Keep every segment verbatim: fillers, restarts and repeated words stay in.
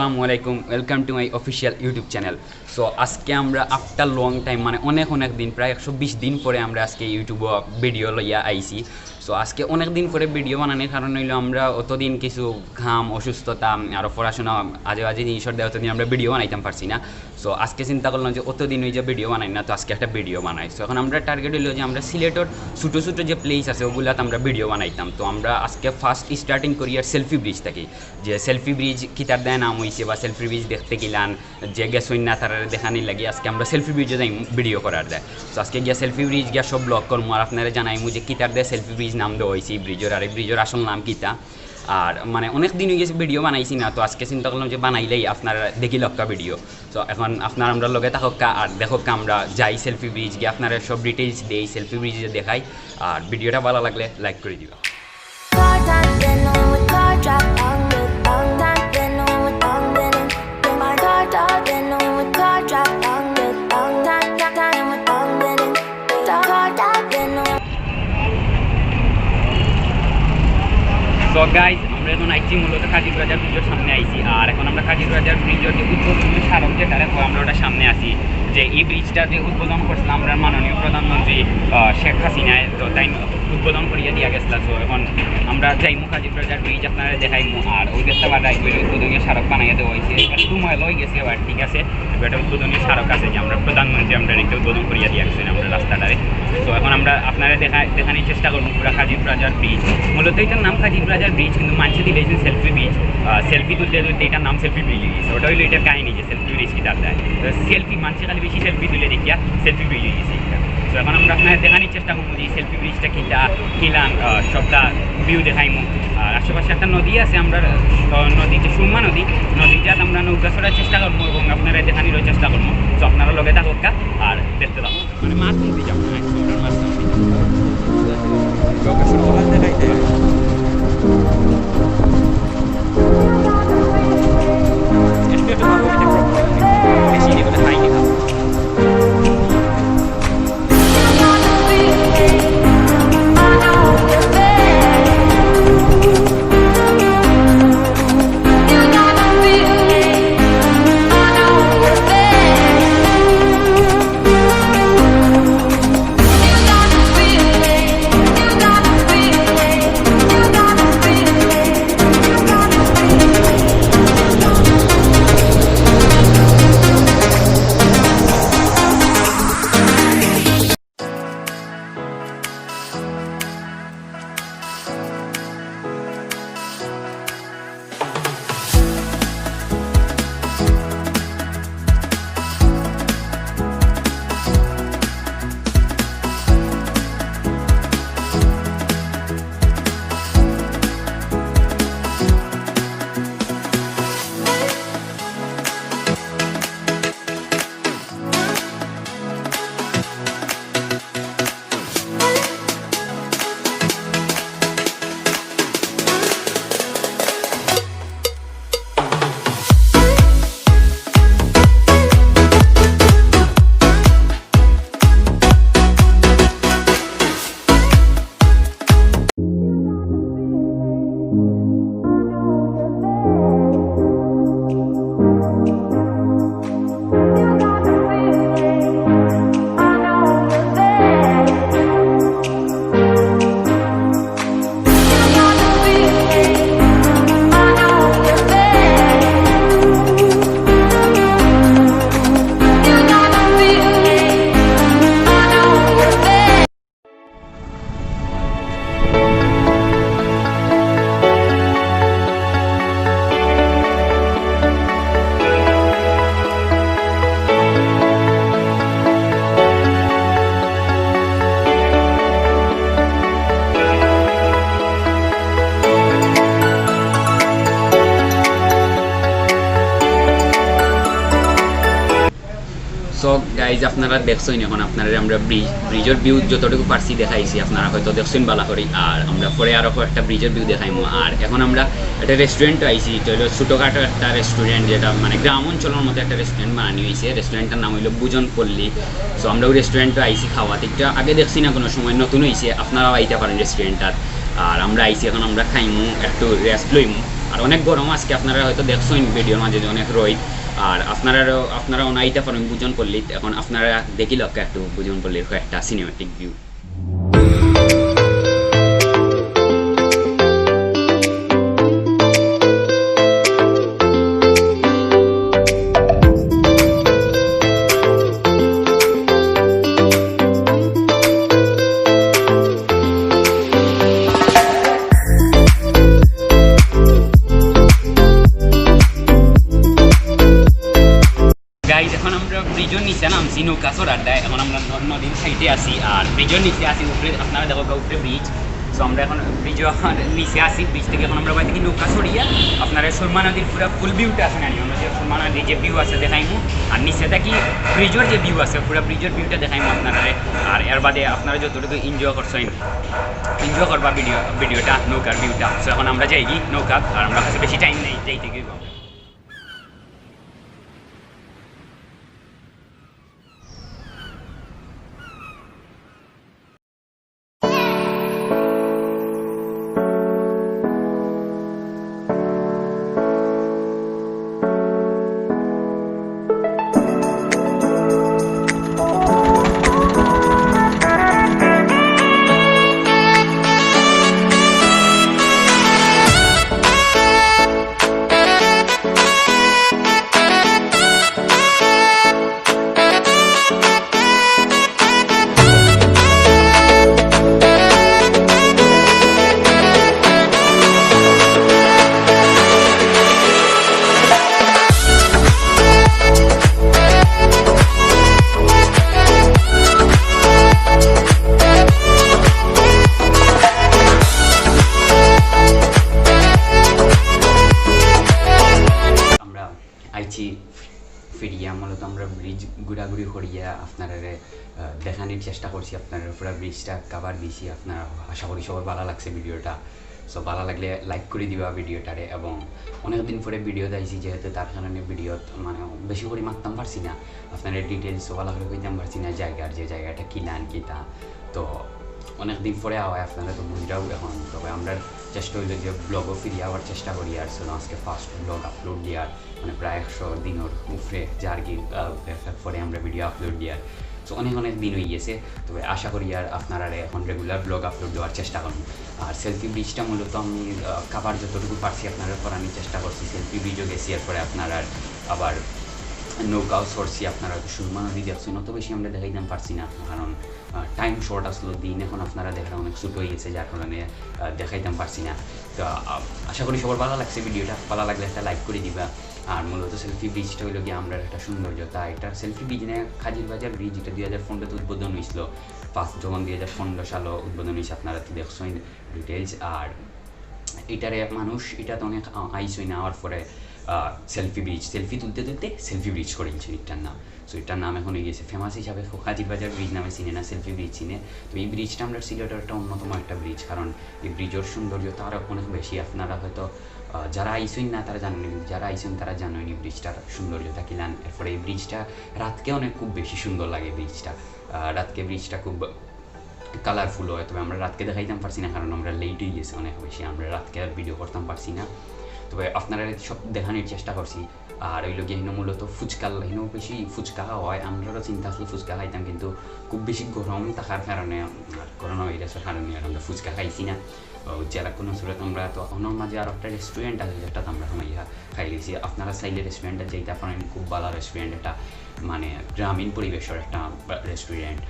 আসসালামু আলাইকুম, welcome to my official YouTube channel। So আজকে আমরা after long time, মানে অনেক অনেক দিন, প্রায় একশো বিশ দিন পরে আমরা আজকে YouTube ভিডিও লইয়া আইছি। So আজকে অনেক দিন পরে ভিডিও বানানোর কারণ হইলো আমরা অতদিন কিছু কাম, অসুস্থতা, আরও পড়াশোনা, আজে বাজে জিনিসের দেওয়া অতদিন আমরা ভিডিও বানাইতাম পারছি না। So আজকে চিন্তা করলাম যে অতদিন হয়ে যা ভিডিও বানাই না, তো আজকে একটা ভিডিও বানাই। So এখন আমরা টার্গেট হইলো যে আমরা সিলেটের ছোটো ছোটো যে প্লেস আছে ওগুলাত আমরা ভিডিও বানাইতাম। তো আমরা আজকে ফার্স্ট স্টার্টিং করি আর সেলফি ব্রিজ থাকি, যে সেলফি ব্রিজ কিতার দায় নাম হইছে বা সেলফি ব্রিজ দেখতে কিলান, যে গেছইন না তারারে দেখানির লাগি আজকে আমরা সেলফি ব্রিজে যাইমু ভিডিও করার দায়। তো আজকে গিয়া সেলফি ব্রিজ গিয়া সব ব্লগ করমু আর আপনারে জানাইমু যে কিতার দায় সেলফি ব্রিজ নাম দেওয়া হইছে এই ব্রিজর, আর এই ব্রিজর আসল নাম কিতা। আর মানে অনেক দিন হয়ে গেছে ভিডিও বানাইছি না, তো আজকে চিন্তা করলাম যে বানাইলেই আপনারা দেখি লক্কা ভিডিও। তো এখন আপনারা আমরা লগে থাকক্কা আর দেখক্কা আমরা যাই সেলফি ব্রিজ গিয়া আপনারা সব ডিটেইলস দেই, সেলফি ব্রিজে দেখাই। আর ভিডিওটা ভালো লাগলে লাইক করে দিবা। So guys, আমরা এখন আইছি মূলত কাজীর বাজার ব্রিজের সামনে আইছি। আর এখন আমরা কাজীর বাজার ব্রিজের যে উদ্বোধনী স্মারক যেটা, দেখো আমরা ওটার সামনে আছি, যে এই ব্রিজটা যে উদ্বোধন করছিলাম আমরা মাননীয় প্রধানমন্ত্রী আহ, শেখ হাসিনায়, তো তাই উদ্বোধন করিয়া দিয়া গেছিলা। তো এখন আমরা যাইমু কাজীর বাজার ব্রিজ আপনারা দেখাইমু। আর ওই দেখতে পারা উদ্বোধনী স্মারক বানাইয়া দেওয়া হয়েছে, একটু ময়লা হয়ে গেছে, আবার ঠিক আছে। এটা উদ্বোধনী স্মারক আছে যে আমরা প্রধানমন্ত্রী আমরা একটা উদ্বোধন করিয়া দিয়ে আসছেন আমরা রাস্তাটারে। তো এখন আমরা আপনারা দেখা দেখানোর চেষ্টা করবো পুরা কাজীর বাজার ব্রিজ। মূলত এটার নাম কাজীর বাজার ব্রিজ, কিন্তু মানষে দিলে যে সেলফি ব্রিজ, সেলফি তুলতে তুলতে এটার নাম সেলফি ব্রিজ হয়ে গেছে। ওটা হইলো এটার কাহিনী যে সেলফি ব্রিজ কি দাঁড়ায়। তো সেলফি মানষে খালি বেশি সেলফি তুলে দেখিয়া সেলফি ব্রিজ হয়ে গেছে এটা। তো এখন আমরা আপনারা দেখানোর চেষ্টা করবো যে সেলফি ব্রিজটা কিতা কিলান, আহ, সবটা ভিউ দেখাইমু। আর আশেপাশে একটা নদী আছে, আমরা আহ, নদী যে সুরমা নদী, নদীটাত আমরা নৌকা চড়ার চেষ্টা করবো এবং আপনারা দেখানিরও চেষ্টা করবো। তো আপনারা লগে থাকক্কা আর দেখতে থাকো। মানে মাছ মুক্তি যাবো না, একশো মাছ মুক্তি যাবো। লোকেশন ওখান দেখাইতে হবে। একটু একটু ভালো হইতে problem। বেশি ইয়ে করে খাইনি না। So guys, আপনারা দেখছইন, এখন আপনারা আমরা ব্রিজ, ব্রিজর ভিউ যতটুকু পারছি দেখাইছি, আপনারা হয়তো দেখছইন বালা করি। আর আমরা পরে আরো একটা ব্রিজর ভিউ দেখাইমু। আর এখন আমরা একটা রেস্টুরেন্টও আইছি, এটা হইলো ছোটোখাটো একটা রেস্টুরেন্ট, যেটা মানে গ্রাম অঞ্চলের মতো একটা রেস্টুরেন্ট বানানি হয়েছে। রেস্টুরেন্টটার নাম হইলো ভোজন পল্লী। তো আমরা ওই রেস্টুরেন্টও আইছি খাওয়াতে, এটা আগে দেখছি না কোনো সময়, নতুন হয়েছে, আপনারাও আইতে পারেন রেস্টুরেন্টটার। আর আমরা আইছি, এখন আমরা খাইমু, একটু রেস্ট লইমু। আর অনেক গরম আজকে, আপনারা হয়তো দেখছইন ভিডিওর মাঝে যে অনেক রইদ। আর আপনারা, আপনারা অনাইতা পারেন বুজনপল্লিত। এখন আপনারা দেখিলাউক্কা একটু বুজনপল্লির কয়েকটা সিনেম্যাটিক ভিউ। গাইজ, এখন আমরা ব্রিজর নিচে নামছি নৌকা চড়ার দায়। এখন আমরা ন-, নদীর সাইডে আছি, আর ব্রিজর নিচে আছি। উপরে আপনারা দেখো, উপরে ব্রিজ। তো আমরা এখন ব্রিজর নিচে আছি। ব্রিজ থাকি এখন আমরা বাইরে থাকি নৌকা চড়িয়া আপনারা সুরমা নদীর পুরা ফুল ভিউটা আছে নানি, আমরা যে সুরমা নদীর যে ভিউ আছে দেখাইমু। আর নিচে থাকি ব্রিজর যে ভিউ আছে, পুরা ব্রিজর ভিউটা দেখাইমু আপনারা। আর এর বাদে আপনারা যতটুকু এনজয় করছইন, এনজয় করবা ভিডিও, ভিডিওটা, নৌকার ভিউটা। তো এখন আমরা যাইগি নৌকাত, আর আমরা কাছে বেশি টাইম নেই, যাইতে গিয়ে। আমরা আইছি ফিরিয়া, মূলত আমরা ব্রিজ ঘুরাঘুরি করিয়া আপনারারে, আহ, দেখানির চেষ্টা করছি। আপনারারে পুরা ব্রিজটা কভার দিছি। আপনারা, আশা করি সবার ভালা লাগছে ভিডিওটা। So ভালা লাগলে লাইক করি দিবা ভিডিওটারে, এবং অনেক দিন পরে ভিডিওত আইছি, যেহেতু তার কারণে ভিডিওত মানে বেশি করি মাততাম পারছি না, আপনারারে ডিটেইলস ভালা করি কইতাম পারছি না জায়গার, যে জায়গাটা কিলান কিতা। তো অনেক দিন পরে আওয়ায়, আপনারা তো বুঝরাও এখন। তবে আমরা চেষ্টা অইলো যে ব্লগও ফিরিয়া আওয়ার চেষ্টা করি। আর so আজকে ফার্স্ট ব্লগ আপলোড দিয়ার, মানে প্রায় একশো দিনর উপরে যার কি, আহ, এর পরে আমরা ভিডিও আপলোড দিয়ার। So অনেক অনেক দিন অই গেছে। তবে আশা করি আর আপনারারে এখন রেগুলার ব্লগ আপলোড দেওয়ার চেষ্টা করমু। আর সেলফি ব্রিজটা মূলত আমি, আহ, কভার যতটুকু পারছি আপনারারে করানির চেষ্টা করছি। সেলফি ব্রিজও গেছি, এরপরে আপনারার আবার নৌকাও চড়ছি। আপনারা তো সুরমা নদী দেখছেন, অত বেশি আমরা দেখাইতাম পারছি না, কারণ, আহ, টাইম শর্ট আসলো, দিন এখন আপনারা দেখরা অনেক ছোট অই গেছে, যার কারণে, আহ, দেখাইতাম পারছি না। তো, আহ, আশা করি সবার ভালা লাগছে ভিডিওটা, ভালা লাগলে একটা লাইক করি দিবা। আর মূলত সেলফি ব্রিজটা অইলো গিয়া আমরার একটা সৌন্দর্য, তা এটা সেলফি ব্রিজ না, কাজির বাজার ব্রিজ, এটা দুই হাজার পনেরোতে উদ্বোধন অইছিল, ফার্স্ট যখন দুই হাজার পনেরো সালো উদ্বোধন অইছে, আপনারা তো দেখছইন ডিটেইলস। আর এটারে মানুষ, এটাত অনেক আ-, আইছইন, আওয়ার পরে, আহ, সেলফি ব্রিজ, সেলফি তুলতে তুলতে সেলফি ব্রিজ করিলছইন ইটার নাম। So ইটার নাম এখন অই গেছে ফেমাস হিসাবে কাজির বাজার ব্রিজ নামে চিনে না, সেলফি ব্রিজ চিনে। তো এই ব্রিজটা আমরার সিলেটর একটা অন্যতম একটা ব্রিজ, কারণ এই ব্রিজর সৌন্দর্যতা আরও অনেক বেশি। আপনারা হয়তো, আহ, যারা আইছইন না তারা জানইন, যারা আইছইন তারা জানইন এই ব্রিজটার সৌন্দর্যতা কিলান। এরপরে এই ব্রিজটা রাতকে অনেক খুব বেশি সুন্দর লাগে ব্রিজটা। আহ, রাতকে ব্রিজটা খুব কালারফুল অয়, তবে আমরা রাতকে দেখাইতাম পারছি না, কারণ আমরা লেট অই গেছে অনেক বেশি, আমরা রাতকে আর ভিডিও করতাম পারছি না। তবে আপনারারে সব দেখানির চেষ্টা করছি। আর অইলো গিয়া হিনো মূলত ফুচকা, হিনো বেশি ফুচকা খাওয়া অয়। আমরারও চিন্তা আছিল ফুচকা খাইতাম, কিন্তু খুব বেশি গরম থাকার কারণে আর করোনা ভাইরাসর কারণে আর আমরা ফুচকা খাইছি না। ও, জেলা কোনো সুরত আমরা তো অনর মাঝে আর একটা রেস্টুরেন্ট আছে, যেটাত আমরা হামাইয়া খাইলিছি। আপনারা চাইলে রেস্টুরেন্টে যাইতা পারেন, খুব ভালা রেস্টুরেন্ট এটা, মানে গ্রামীণ পরিবেশর একটা রেস্টুরেন্ট।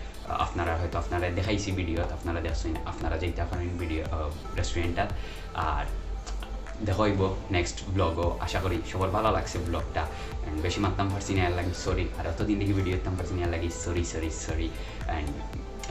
আপনারা হয়তো, আপনারা দেখাইছি ভিডিওত, আপনারা দেখছইন, আপনারা যাইতা পারেন ভিডিও, আহ, রেস্টুরেন্টটাত। আর দেখা অইবো নেক্সট ব্লগও। আশা করি সবার ভালা লাগছে ব্লগটা। And বেশি মাততাম পারছি না, এর লাগি সরি। আর অতদিন থাকি ভিডিও দিতাম পারছি না, এর লাগি সরি, সরি, সরি। And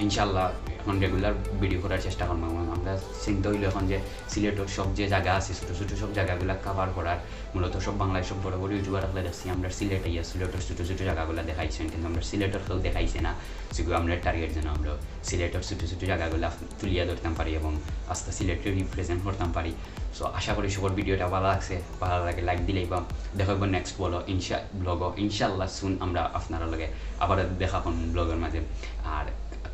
ইনশাল্লাহ এখন রেগুলার ভিডিও করার চেষ্টা করমু। এবং আমরা চিন্তা অইলো এখন যে সিলেটর সব যে জাগা আছে, ছোট ছোট সব জাগাগুলা কভার করার। মূলত সব বাংলাদেশর বড় বড় ইউটিউবার অকলে দেখছি আমরা সিলেট আইয়া সিলেটর ছোট ছোট জাগাগুলা দেখাইছইন, কিন্তু আমরা সিলেটর কেউ দেখাইছে না। শুধু আমরা টার্গেট যেন আমরা সিলেটর ছোট ছোট জাগাগুলা তুলিয়া ধরতাম পারি এবং আস্তা সিলেটরে রিপ্রেজেন্ট করতাম পারি। So আশা করি সবার ভিডিওটা ভালা লাগছে, ভালা লাগে লাইক দিলাইবা। দেখা অইবো নেক্সট ব্লগও, ইনশা-, ব্লগও ইনশাল্লাহ সুন আমরা আপনারার লগে আবার দেখা করমু ব্লগর মাঝে। আর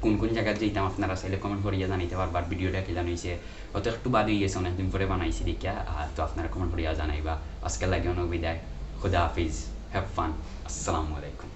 কোন কোন জাগাত যাইতাম আপনারা চাইলে comment করিয়া জানাইতা পারবা। আর video টা কিলান অইছে, অত একটু বাদ অইগেছে, অনেকদিন পরে বানাইছি দেখিয়া। আর তো আপনারা comment করিয়া জানাইবা। আজকের লাগি অনো বিদায়, খুদা হাফিজ, have fun, আসসালামু আলাইকুম।